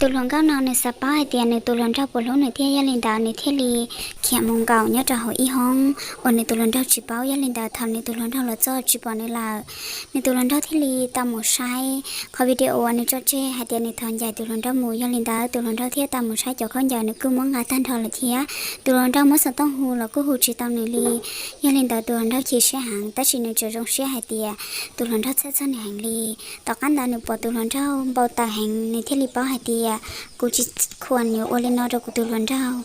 Tus hluas nkauj no nws xav paub hais tias nws tus hluas nraug puas hlub nws thiab, yog li ntawd nws thiaj li khiav mus nkaum nyob rau hauv ib hoob uas nws tus hluas nraug tsis paub. Yog li ntawd thaum nws tus hluas nraug los txog tsis pom nws lawm, nws tus hluas nraug thiaj li tau mus saib qhov video uas nws tso tseg hais tias nws thov ncaim tus hluas nraug mus. Yog li ntawd tus hluas nraug thiaj tau mus saib cov khaub ncaws, nws kuj muab nqa tag nrho lawm thiab. Tus hluas nraug muab xov tooj hu los kuj hu tsis tau nws li. Yog li ntawd tus hluas nraug chim siab heev, tab sis nws tseem zoo siab hais tias tus hluas nraug txhawj txog nws heev li. Tom qab ntawd nws pom tus hluas nraug npau taws heev, nws thiaj li paub hais tias kuv tsis khuam yuav ua li no rau kuv tus hluas nraug.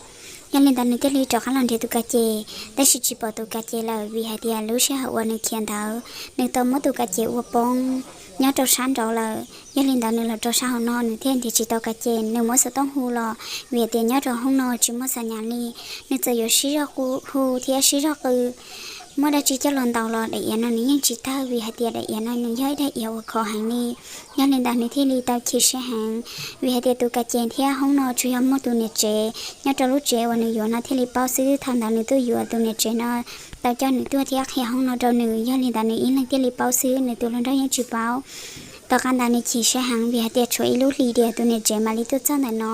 Yog li ntawd nws thiaj li rov qab los nrhiav tus kav ces, tab sis tsis pom tus kav ces lawm, vim hais tias lub sij hawm uas nws khiav ntawd nws tau muab tus kav ces ua poob nyob rau sab nraud lawm. Yog li ntawd nws los rau sab hauv no nws thiaj nrhiav tsis tau kav ces, nws muab xov tooj hu los vim hais tias nyob rau hoob no tsis muaj xa nyas li. Nws txawm yuav sib zog hu thiab sib zog qw, muaj dab tsi coj los ntaus los daim iav no nws yeej tsis tawg, vim hais tias daim iav no nws yog ib daim iav uas khov heev li. Yog li ntawd nws thiaj li tau chim siab heev, vim hais tias tus kav ces thiab hoob no tsuas yog muaj tus niam tsev nyob rau lub tsev uas nws yuav no thiaj li paub xwb. Thaum ntawd nws tuaj yuav tus niam tsev no tau coj nws tuaj thiab qhia hoob no rau nws, yog li ntawd nws ib leeg thiaj li paub xwb, nws tus hluas nraug yeej tsis paub. Tom qab ntawd nws chim siab heev vim hais tias tshuav ib lub hlis tias tus niam tsev mam li tuaj txog ntawm no.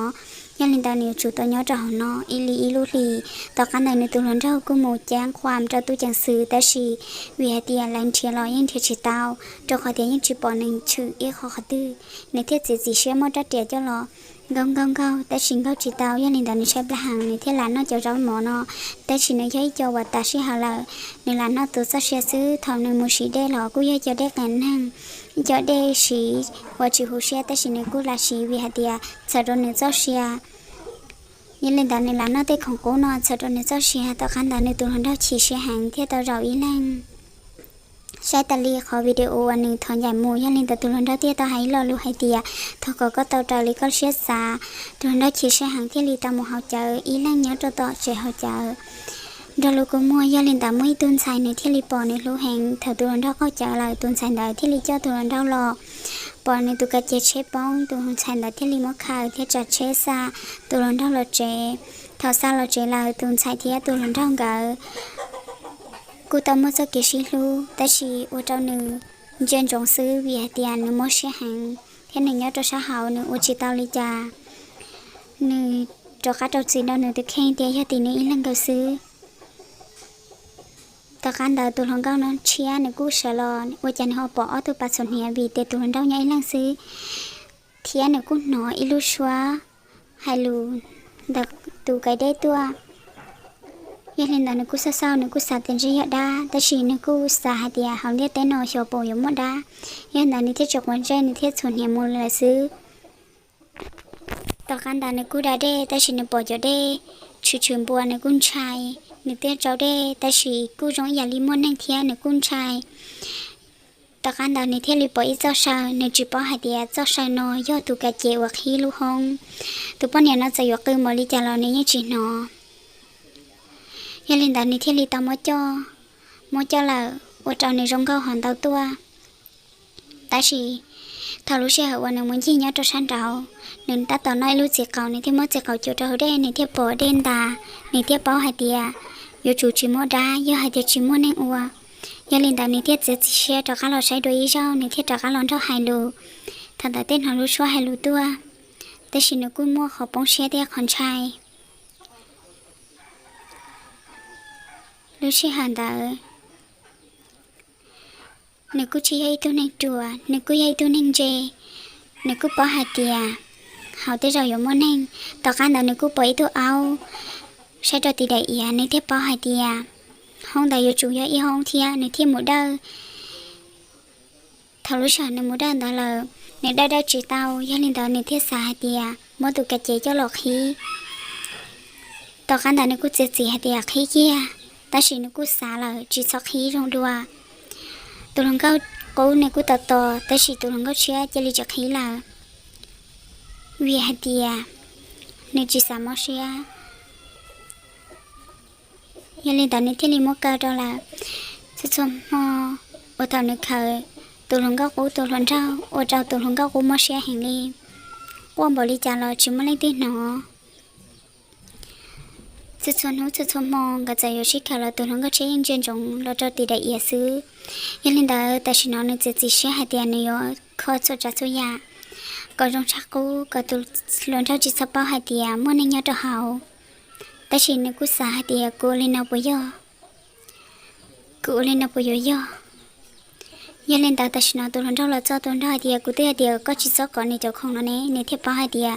Yog li ntawd nws yuav tsum tau nyob rau hauv no ib li ib lub hlis. Tom qab ntawd nws tus hluas nraug kuj mus ceeb qhuam rau tub ceev xwm, tab sis vim hais tias lawv nrhiav los yeej nrhiav tsis tau, rau qhov tias yeej tsis pom nws tshwm ib qho qhov twg, nws thiaj txiav txim siab muab rab riam coj los nkaug nkaug nkaug, tab sis nkaug tsis tau. Yog li ntawd nws tshaib plab heev, nws thiaj lam noj cov zaub mov no, tab sis nws yog ib co uas tas sij hawm lawm, nws lam noj tus txoj sia xwb. Thaum nws mus siv dej los kuj yog ib co dej qias neeg, ib co dej siv uas tsis huv siab, tab sis nws kuj lam siv vim hais tias txhawm rau nws txoj sia. Yog li ntawd nws lam noj tej khoom qub no txhawm rau nws txoj sia. Tom qab ntawd nws tus hluas nraug chim siab heev thiaj tau zaum ib leeg saib tas li qhov video uas nws thov ncaim mus. Yog li ntawd tus hluas nraug thiaj tau hais ib lo lus hais tias, thov kom koj tau raws li koj siab xav. Tus hluas nraug chim siab heev thiaj li tau mus haus cawv ib leeg nyob rau tom tsev haus cawv nrog lub kua muag. Yog li ntawd muaj ib tug ntxhais nws thiaj li pom nws hlub heev. Thaum tus hluas nraug qaug cawv lawm, tus ntxhais ntawd thiaj li coj tus hluas nraug los, pom nws tus kav ces tsheb poob, tus ntxhais ntawd thiaj li muab khaws thiab tsav tsheb xa tus hluas nraug los tsev. Thaum xa los tsev lawm, tus ntxhais thiab tus hluas nraug nkawd kuj tau muaj txoj kev sib hlub, tab sis ua rau nws ntsia ntsoov xwb vim hais tias nws mob siab heev thiab nws nyob rau sab hauv nws ua tsis tau li cas. Nws rov qab rau txim rau nws tus kheej tias yog tim nws ib leeg nkawd xwb. Tom qab ntawd tus hluas nkauj no tshiab nws kuj sawv los, ua cas nws ho pom ob tug pas txhuam hniav vim tias tus hluas nraug nyob ib leeg xwb, thiab nws kuj hnov ib lub suab hais lus ntawm tus kav dej tuaj. Yog li ntawd nws kuj xauj xauj, nws kuj xav tias ntshe yog dab, tab sis nws kuj xav hais tias hauv ntiaj teb no xyov puas yuav muaj dab. Yog li ntawd nws thiaj tsis quav ntsej, nws thiaj txhuam hniav mus lawm xwb. Tom qab ntawd nws kuj da dej, tab sis nws pom cov dej tshwm tshwm npua, nws kuj ntshai. Nws thiaj tsau dej, tab sis kuj zoo ib yam li muaj neeg thiab, nws kuj ntshai. Tom qab ntawd nws thiaj li pom ib txoj saw, nws tsis paub hais tias txoj saw no yog tus kav ces uas qhib lub hoob. Tus poj niam no txawm yuav qw npaum li cas los nws yeej tsis hnov. Yog li ntawd nws thiaj li tau muab coj, muab coj lawm ua rau nws zoo nkauj hos ntau tuaj. Tab sis thaum lub sij hawm uas nws mus ncig nyob rau sab nraud, nws tab tom noj ib lub txiv qaub, nws thiaj muab txiv qaub cuam rau hauv dej, nws thiaj pom dej ntas, nws thiaj paub hais tias yuav tsum tsis muaj dab, yog hais tias tsis muaj neeg ua. Yog li ntawd nws thiaj txiav txim siab rov qab los saib dua ib zaug, nws thiaj rov qab los nrog hais lus. Thaum ntawd thiaj hnov lub suab hais lus tuaj, tab sis nws kuj muaj qhov poob siab thiab qhov ntshai. Lub sij hawm ntawd nws kuj tsis yog ib tug neeg ruam, nws kuj yog ib tug neeg ntse. Nws kuj paub hais tias hauv tej zaum yuav muaj neeg. Tom qab ntawd nws kuj pom ib tug aub saib rau tim daim iav, nws thiaj paub hais tias hoob ntawd yuav tsum yog ib hoob thiab, nws thiaj mus dawj. Thaum lub sij hawm nws mus dawj ntawd lawm, nws dawj dawj tsis tau, yog li ntawd nws thiaj xav hais tias muab tus kav ces coj los qhib. Tom qab ntawd nws kuj txiav txim hais tias qhib kiag, tab sis nws kuj xav lawm tsis txhob qhib zoo dua. Tus hluas nkauj qub nws kuj tos tos, tab sis tus hluas nkauj tshiab cia li tsis qhib lawm, vim hais tias nws tsis xav mob siab. Yog li ntawd nws thiaj li muab kaw rau lawm. Txhua txhua hmo uas thaum nws khaws tus hluas nkauj qub tus hluas nraug ua rau tus hluas nkauj qub mob siab heev li, quaj npaum li cas los tsis muaj leej twg hnov. Txhua txhua hnub txhua txhua hmo nkawd txawm yuav sib khaws los tus hluas nkauj tshiab yeej ntsia ntsoov los rau tim daim iav xwb. Yog li ntawd tam sim no nws txiav txim siab hais tias nws yuav kho txhua tsav txhua yam. kom zoo tshaj qub kom tus hluas nraug tsis txhob paub hais tias muaj neeg nyob rau hauv. Tab sis nws kuj xav hais tias kuv ua li no puas yog, kuv ua li no puas yuav yog. Yog li ntawd tam sim no tus hluas nraug los txog, tus hluas nraug hais tias kuv twb hais tias koj tsis txhob kov nws cov khoom no ne, nws thiaj paub hais tias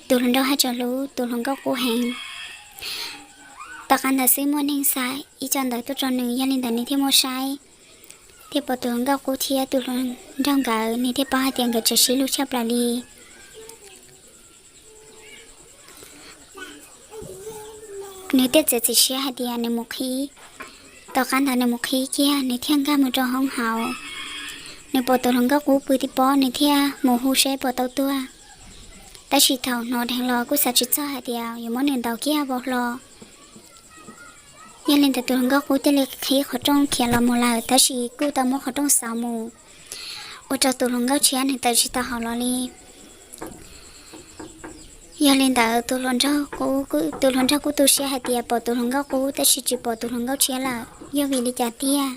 tus hluas nraug haj tseem hlub tus hluas nkauj qub heev. Tom qab ntawd xwb muaj neeg xa ib co ntawv tuaj rau nws, yog li ntawd nws thiaj muab saib, thiaj pom tus hluas nkauj qub thiab tus hluas nraug nkawd, nws thiaj paub hais tias nkawd tseem sib hlub tshaj plaws li. Nws thiaj txiav txim siab hais tias nws mus qhib. Tom qab ntawd nws mus qhib kiag, nws thiaj nkag mus rau hoob hauv. Nws pom tus hluas nkauj qub pw tib pob, nws thiaj mus hu seb puas tau tuag. Tab sis thaum hnov dheev los kuj xav tsis txog hais tias yuav muab nws ntaus kiag vau hlo. Yog li ntawd tus hluas nkauj qub thiaj li qhib qhov rooj khiav los mus lawm, tab sis kuj tau muab qhov rooj xauv mus, ua rau tus hluas nkauj tshiab nws tawm tsis tau hauv los li. Yog li ntawd tus hluas nraug qub, tus hluas nraug kuj tu siab hais tias pom tus hluas nkauj qub tab sis tsis pom tus hluas nkauj tshiab lawm, yog vim li cas tiag.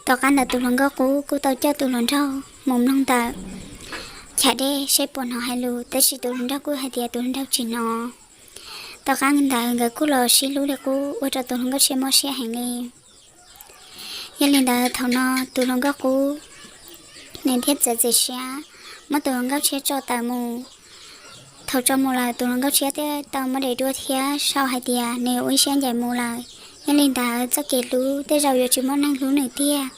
Tom qab ntawd tus hluas nkauj qub kuj tau coj tus hluas nraug mus mloog ntawm chav dej seb puas hnov hais lus, tab sis tus hluas nraug kuj hais tias tus hluas nraug tsis hnov. Tom qab ntawd nkawd kuj los sib hlub li qub, ua rau tus hluas nkauj tshiab mob siab heev li. Yog li ntawd thaum no tus hluas nkauj qub nws thiaj txiav txim siab muab tus hluas nkauj tshiab tso tawm mus. Thaum tso mus lawm tus hluas nkauj tshiab thiaj tau muab daim duab thiab sau hais tias nws ua ib siab ncaim mus lawm. Yog li ntawd txoj kev hlub tej zaum yuav tsis muaj neeg hlub nws tiag.